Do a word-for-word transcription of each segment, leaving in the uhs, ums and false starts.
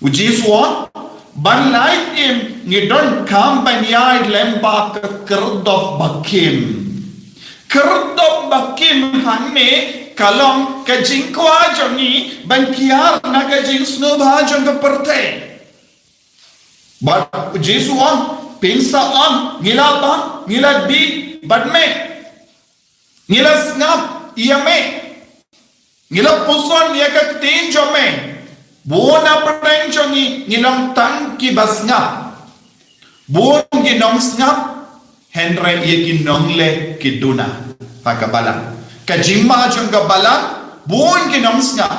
U Jisu u ong, ban lait im ngi donkam ban ïaid lem bad ka khyrdop ba kim. Khyrdop ba kim hangne ka long ka jingkwah jong ngi ban kiar na ka jingsngewbha jong ka pyrthei. Bad u Jisu u ong, phin sa ong, ngi la bam, ngi la dih bad me. Ngi la sngap ïa me. Ngi la puson ïa ka ktien jong me. Bun na pdeng jong ngi, ngi long tang kiba sngap. Bun ki nongsngap, hynrei ïa ki nongleh ki duna ha ka balang. Ka jingma jong ka balang, bun ki nongsngap,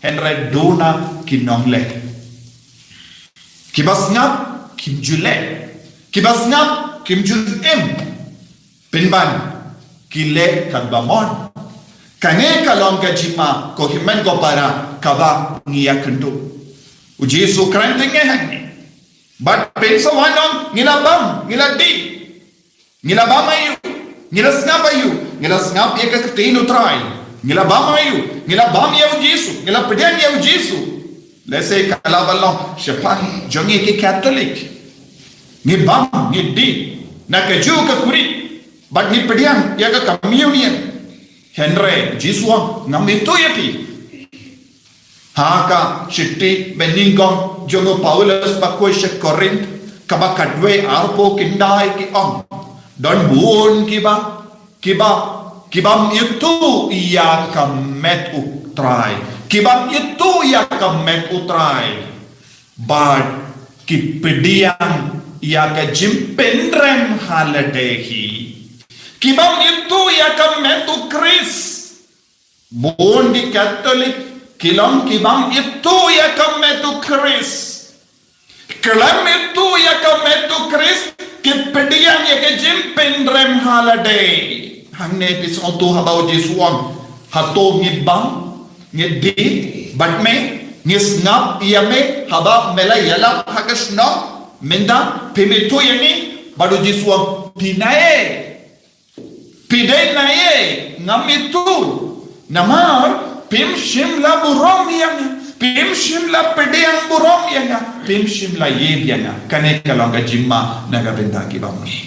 hynrei duna ki nongleh. Kiba sngap kim ju leh. Kiba sngap kim ju im. Pynban ki leh katba mon. Kane ka long ka jingma, ko hynmen ko para, kaba ngi ïakynduh. U Jisu u kren tang hangne. Bad phin sa wan ong, ngi la bam, ngi la dih. Ngi la bam aïu, ngi la sngap aïu, ngi la sngap ïa ka ktien u Trai. Ngi la bam aïu, ngi la bam ïa u Jisu, ngi la pdiang ïa u Jisu. Lehse ka la ban long shaphang jong ngi ki Katholik. Ngi bam, ngi dih na kajuh ka khuri bad ngi pdiang ïa ka communion. Hynrei Jisu u ong, ngam ithuh ïa phi. Ha ka shithi banyngkong jong u Paulus ba koit sha Korinth, kaba khatwei, arphew khyndai, ki ong, don bun kiba, kiba, kibym ithuh ïa ka met u Trai. Kibym ithuh ïa ka met u Trai. Bad ki pdiang ïa ka jingpynrem ha lade hi. Kibym ithuh ïa ka met u Khrist. Bun ki Katholik ki long kibym ithuh ïa ka met u Khrist. Khlem ithuh ïa ka met u Khrist, ki pdiang ïa ka jingpynrem ha lade. Hangne phi sngewthuh haba u Jisu u ong, hato ngi bam, ngi dih bad me, ngi sngap ïa me haba me la ïalap ha ka shnong, mynta phim ithuh ïa ngi? Bad u Jisu u ong, phi naei? Phi dei naei? Ngam ithuh. Namar phim shym la burom ïa nga, phim shym la pdiang burom ïa nga, phim shym la ïeit ïa nga. Kane ka long ka jingma na ka bynta ki bymngeit.